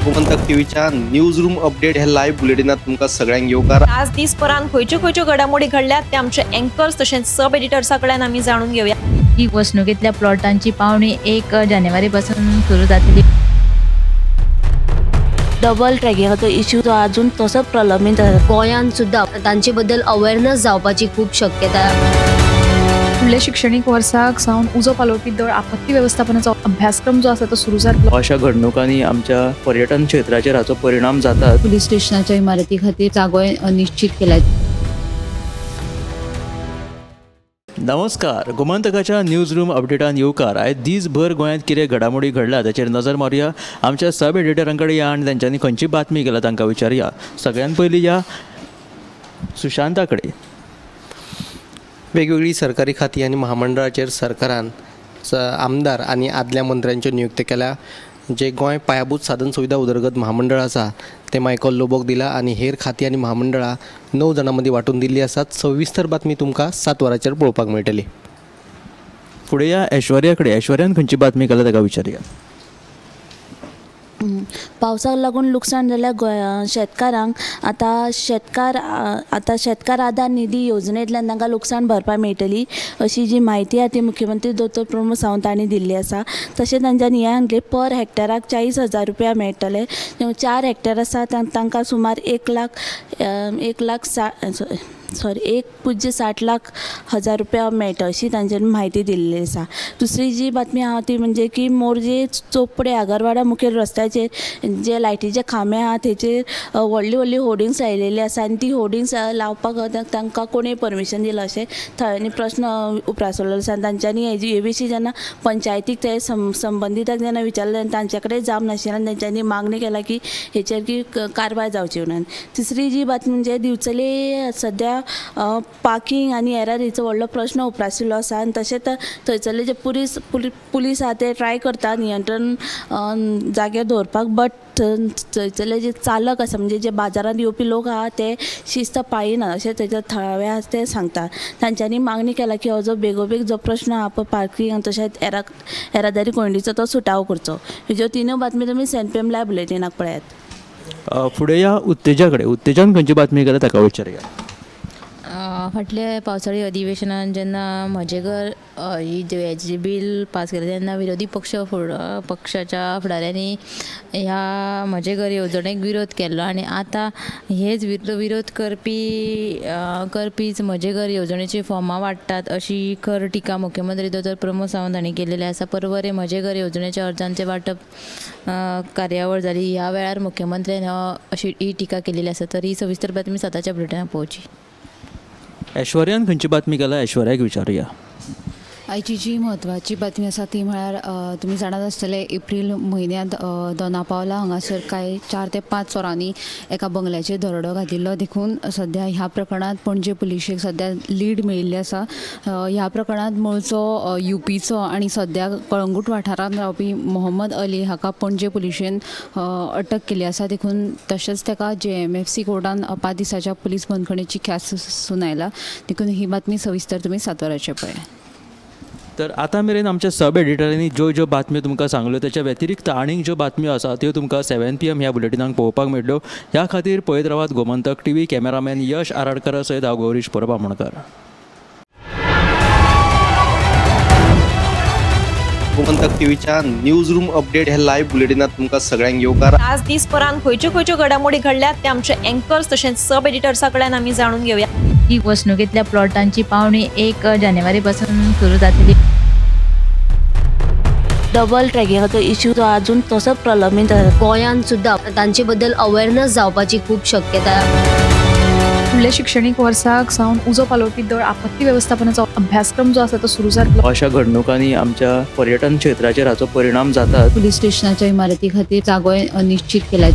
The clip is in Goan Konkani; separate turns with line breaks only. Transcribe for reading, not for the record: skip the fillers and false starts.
गोमंतक टीव्हीच्या न्यूज रूम अपडेट हे लायव्ह बुलेटिनात तुमकां सगळ्यांक येवकार।
आज दिसभरान खंयच्यो खंयच्यो घडामोडी घडल्यात ते आमचे अँकर्स तशेंच सब एडिटर्सा कडल्यान आमी जाणून घेवया।
ही वसणुकेंतल्या प्लॉटांची पावणी 1 जानेवारी पासून सुरू जातली।
डबल ट्रॅकिंगाचो इश्यू जो अजून तसोच प्रलंबीत आसा।
गोंयांत सुद्दां तांचे बद्दल अवेअरनेस जावपाची खूब शक्यता।
फुडल्या शिक्षणीक वर्साक सावन उजो पालोवपी दळ आपत्ती वेवस्थापनाचो अभ्यासक्रम जो आसा तो सुरू जातलो।
अशा घडणुकांनी आमच्या पर्यटन क्षेत्राचेर हाचो परिणाम जाता।
पुलीस स्टेशनाच्या इमारती खातीर जागो निश्चित केला।
नमस्कार, गोमंतकाच्या न्यूज रूम अपडेटान येवकार। आयज दीसभर गोंयांत कितें घडामोडी घडल्या ताचेर नजर मारुया। आमच्या सब एडिटरां कडेन या आनी तांच्यांनी खंयची बातमी केल्या तांकां विचारुया। सगळ्यान पयलीं या सुशांता कडेन।
वेगवेगळी सरकारी खाती आनी महामंडळाचेर सरकारान आमदार आनी आदल्या मंत्र्यांच्यो नियुक्ती केल्या। जे गोंय पायाभूत साधन सुविधा उदरगत महामंडळ आसा ते मायकल लोबोक दिला आनी हेर खाती आनी महामंडळां 9 जाणां मदीं वांटून दिल्ली आसात। सविस्तर बातमी तुमकां 7 वरांचेर पळोवपाक मेळटली।
फुडें या ऐश्वर्या कडेन। ऐश्वर्यान खंयची बातमी केल्या ताका विचारुया।
पावसाक लागून लुकसाण जाल्ल्या गोंया शेतकारांक आतां शेतकार आधार निधी येवजणेंतल्यान तांकां लुकसाण भरपाय मेळटली अशी जी म्हायती आसा ती मुख्यमंत्री दोतोर प्रमोद सावंत हांणी दिल्ली आसा। तशेंच तांच्यांनी हें सांगलें पर हेक्टराक 40,000 रुपया मेळटले। 4 हेक्टर आसा तांकां सुमार 1.60 लाख रुपया मेळटा अशी तांच्यांनी म्हायती दिल्ली आसा। दुसरी जी बातमी आसा ती म्हणजे की मोरजे चोपडे आगरवाडा मुखेल रस्त्याचेर जे लायटीचे खांबे आहा तेचेर व्हडली व्हडली होर्डिंग्स लायलेली आसा आनी ती होर्डिंग्स लावपाक तांकां कोणें परमिशन दिलां अशें थळाव्यांनी प्रश्न उप्रासलेलो आसा। आनी तांच्यांनी हे विशीं जेन्ना पंचायतीक ते संबंदितांक जेन्ना विचारलें तांचे कडेन जाप नाशिल्ली आनी तांच्यांनी मागणी केला की हेचेर की कारवाय जावची म्हणून। तिसरी जी बातमी म्हणजे दिवचले सद्या पार्किंग आनी येरादारीचो व्हडलो प्रश्न उप्रासिल्लो आसा आनी तशेंच थंयसरले जे पुलीस आहा ते ट्राय करता नियंत्रण जाग्यार दवरपाक, बट थंयसरले जे चालक आसा म्हणजे जे बाजारांत येवपी लोक आहा ते शिस्त पाळिना अशें थंयसर थळावे आसा ते सांगता। तांच्यांनी मागणी केला की हो जो बेगोबेग जो प्रश्न आहा पळय पार्किंग आनी तशेंच येरादारी कोंयडीचो तो सुटावो करचो। ह्यो तिनूय बातमी तुमी 7 PM live बुलेटिनाक पळयात।
फुडें या उत्तेजा कडेन। उत्तेजान खंयची बातमी केल्या ताका विचारुया।
फाटल्या पावसाळी अधिवेशनान जेन्ना म्हजें घर ही हेजें बील पास केलें तेन्ना विरोधी पक्षाच्या फुडाऱ्यांनी ह्या म्हजें घर येवजणेक विरोध केल्लो आनी आतां हेच विरोध करपीच म्हजें घर येवजणेची फॉर्मां वाडटात अशी खर टिका मुख्यमंत्री दोतोर प्रमोद सावंत हांणी केलेली आसा। परवरे म्हजें घर येवजणेच्या अर्जांचें वांटप कार्यावळ जाली ह्या वेळार मुख्यमंत्र्यान अशी ही टिका केलेली आसा। तर ही सविस्तर बातमी 7च्या बुलेटिनाक पळोवची।
ऐश्वर्यान खंयची बातमी केल्या ऐश्वर्याक विचारुया।
आयची जी म्हत्वाची बातमी आसा ती म्हळ्यार तुमी जाणात आसतले एप्रील म्हयन्यांत दोना पावला हांगासर कांय 4 ते 5 चोरांनी एका बंगल्याचेर दरोडो घातिल्लो। देखून सद्या ह्या प्रकरणांत पणजे पुलिशेक सद्या लीड मेळिल्ली आसा। ह्या प्रकरणांत मूळचो युपीचो आनी सद्या कळंगूट वाठारांत रावपी मोहम्मद अली हाका पणजे पुलिशेन अटक केल्ली आसा। देखून तशेंच ताका JMFC कोर्टान 5 दिसाच्या पुलीस बंदखणीची ख्यास्त सुनायला। देखून ही बातमी सविस्तर तुमी 7 वरांचेर पळयात।
तर आतां मेरेन आमच्या सब एडिटरांनी ज्यो ज्यो बातम्यो तुमकां सांगल्यो त्याच्या व्यतिरिक्त आनीक ज्यो बातम्यो आसा त्यो तुमकां 7 PM ह्या बुलेटिनाक पळोवपाक मेळटल्यो। ह्या खातीर पळयत रावात गोमंतक टीव्ही। कॅमेरामॅन यश आराडकरा सयत हांव गौरीश परब आमोणकर।
गोमंतक टीव्हीच्या न्यूज रूम अपडेट हे लायव्ह बुलेटिनात तुमकां सगळ्यांक येवकार।
आज दिसभरान खंयच्यो खंयच्यो घडामोडी घडल्यात ते आमचे अँकर्स तशेंच सब एडिटर्सा कडल्यान आमी जाणून घेवया।
ही वसणुकेंतल्या प्लॉटांची पावणी 1 जानेवारी पासून सुरू जातली।
डबल ट्रॅकिंगाचो इश्यू जो अजून तसोच प्रलंबीत आसा।
गोंयांत सुद्दां तांचे बद्दल अवेअरनेस जावपाची खूब शक्यता।
फुडल्या शिक्षणीक वर्साक सावन उजो पालोवपी दळ आपत्ती वेवस्थापनाचो अभ्यासक्रम जो आसा तो सुरू जातलो।
अशा घडणुकांनी आमच्या पर्यटन क्षेत्राचेर हाचो परिणाम जाता।
पुलीस स्टेशनाच्या इमारती खातीर जागो निश्चित केला।